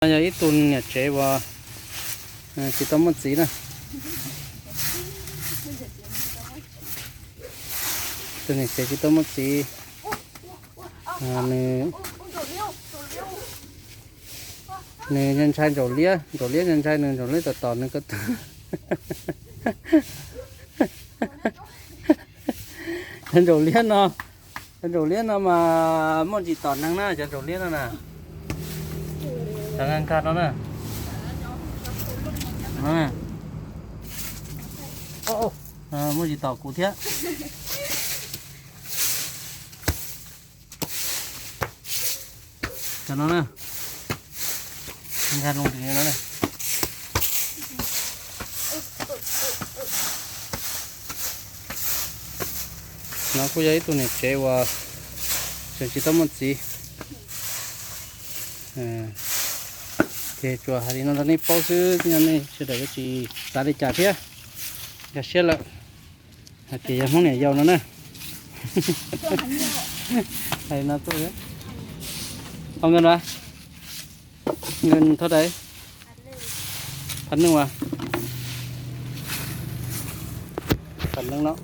No yog ib tug niam tsev uas tsis tau muaj txiv na. Tus niam tsev tsis tau muaj txiv, nws, nws ntshai ntsaum liab, ntsaum liab ntshai ntshai nws, ntsaum liab tom tom nws ko taw. Cov ntsaum liab no, cov ntsaum liab no mas muaj ntsis tom neeg na, cov ntsaum liab no na. Cov nkag no na. Muaj ntsis tom kuv thiab. Cov no na, nkag loo tis no na. No kuj yog ib tug niam tsev uas tseem tsis tau muaj txiv. Ces tsuas hais li no rau nej paub xwb, nej sawv daws yuav tsis xav li cas thiab. Nkag siab lawm. Hais tias yog Hmoob niam yau no na. Hais no tuaj. Ov, nkawd no, nkawd thov dais, thov neeg as, thov neeg no.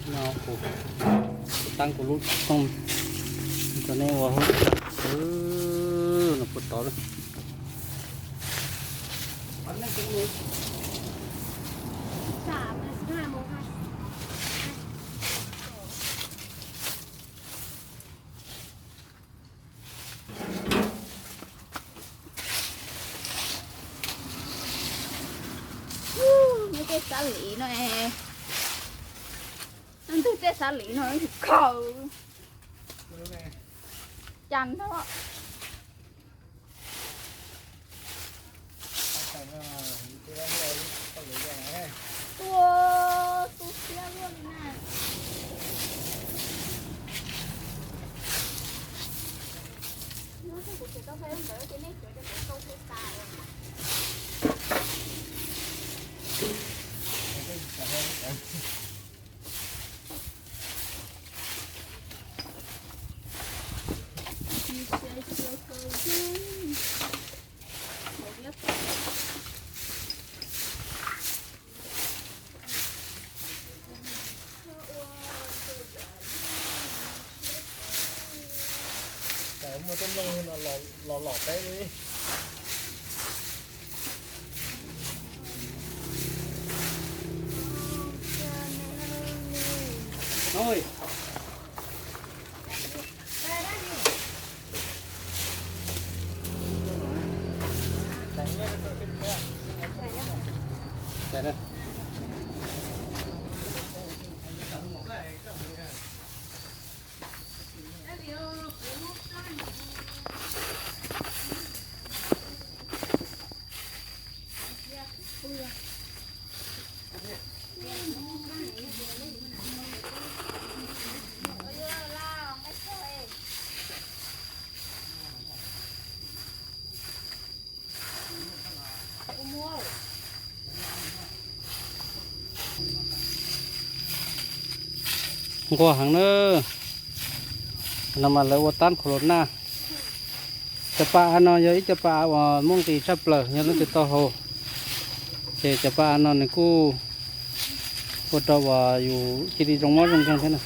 No kuv, kuv taab kuv lub tooj rau nej ua hauj lwm, no puas tod lawm. Nyob tej xav lim no, nyob tej xav lim no tsis khaws cas nrho. Ua, tu siab luaj li na. Nyob kuv tsis tau fais ntawd ces nej tsuav cov kuv tau fais tas. Muaj tej nplooj los los peb li. Nquag heev na, no mas lawv ua tab corona. Cov pa av no yog ib co pa av uas muaj nqis tshaj plaws nyob lub teb tau hau. Ces cov pa av no nws kuj ua rau uas yus cia li zoo mob zoo nkeeg thiab na.